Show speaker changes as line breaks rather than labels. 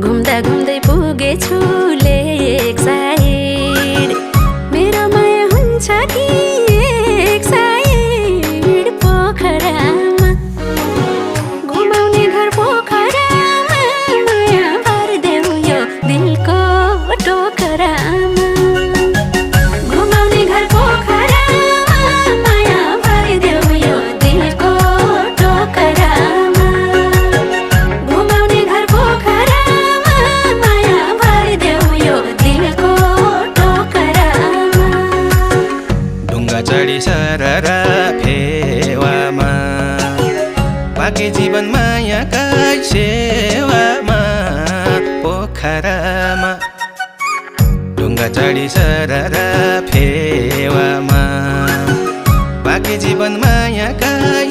घुम्दा घुम्दै पुगेछु लेक साइड मेरो माया हुन्छ कि एक साइड पोखरामा घुमाउने घर पोखरामा माया भरिदेऊ यो दिलको टोकरामा घुमाउने घर पोखरामा माया भरिदेऊ यो दिलको टोकरामा घुमाउने घर पोखरामा माया भरिदेऊ यो दिलको टोकरामा
ढुङ्गा चढी सररा फेवामा बाँकी जीवन मायाकै सेवामा पोखरामा ढुङ्गा चढी सररा फेवामा बाँकी जीवन मायाकै